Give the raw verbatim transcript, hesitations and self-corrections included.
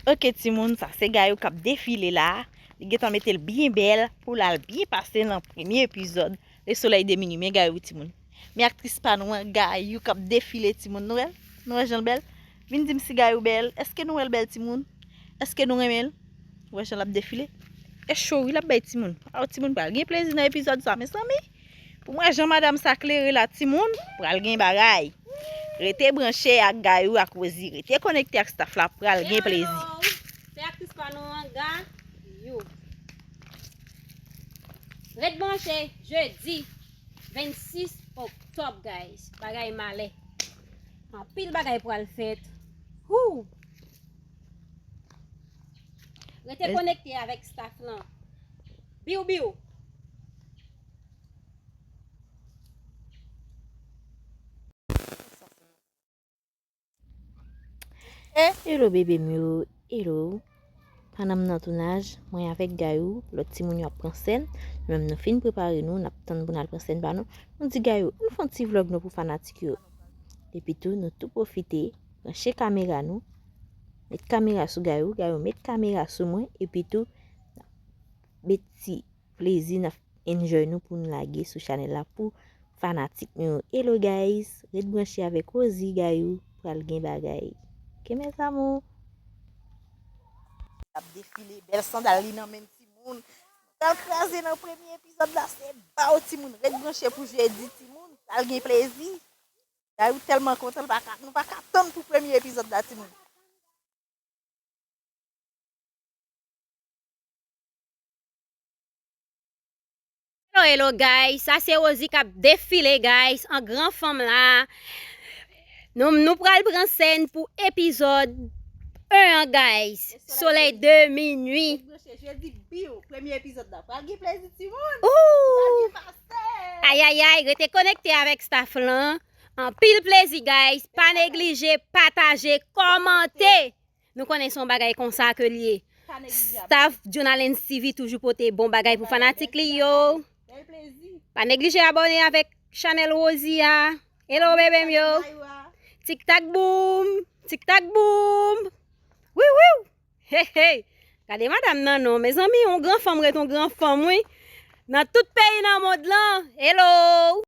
Ok, timoun, sa se Gayou k ap defile la. Li gentan mete l byen bèl pou l al byen pase nan premye epizòd Le Soleil de Minuit. Men Gayou, timoun. Men aktris pa nou an, Gayou k ap defile, timoun. Nou wè l? Nou wè jan l bèl? Vin di m si Gayou bèl. Èske nou wè l bèl, timoun? Èske nou renmen l? Ou wè jan l ap defile? E cho wi l ap bay timoun. Aw, timoun pral gen plezi nan epizòd sa, mezanmi. Pou mwen, jan madanm sa klere la, timoun, pral gen bagay. Rete branche ak Gayou ak Rosie. Rete konekte ak staff la, pral gen plezi. Hello. Se aktris pa nou an, Gayou. Ret branche, jedi vennsis oktòb, guys. Bagay malè. Anpil bagay pral fèt. Hou! Rete konekte avèk staff lan. Biw, biw. Hello bebe m yo, hello. Pandan m nan tounaj, mwen avèk Gayou, lòt timoun yo ap pran sèn. Nou menm nou fin prepare nou, n ap tann pou n al pran sèn pa nou. Nou di Gayou, ann fè yon ti vlòg non pou fanatik yo. Epi tou, nou tou pwofite branche kamera nou, met kamera sou Gayou, Gayou met kamera sou mwen, epi tou, n ap met ti plezi, n ap enjoy nou pou n lage sou chanèl la pou fanatik nou yo. Hello guys, ret branche avèk Rosie, Gayou, pral gen bagay. Ok mes amours. L ap defile, bèl sandal li nan men timoun. Pral kraze nan premye epizòd la, se baw timoun. Ret branche pou jedi timoun, pral gen plezi. Gayou tèlman kontan, l pa ka, nou pa ka tann pou premye epizòd la timoun. Hello, hello, guys. Sa se Rosie k ap defile, guys, an gran fanm la. Nou, nou pral pran sèn pou epizòd en an, guys. Soleil de minuit. Jedi biw, premye epizòd la. Pral gen plezi, timoun. Ooh! Pral gen pase. Ayayay, rete konekte avèk staff lan. Anpil plezi, guys. Pa neglije pataje, kòmante. Nou konnen se yon bagay konsa ke l ye. Staff Jonalens T V toujou pote bon bagay pou fanatik li yo. Pa neglije abòne avèk chanèl Rosie a. Hello bebe m yo. Tik tak boum, tik tak boum. Wiw wiw. Hey hey. Gade madanm nan non. Mezanmi, yon gran fanm ret yon gran fanm wi. Nan tout peyi nan mond lan. Hello.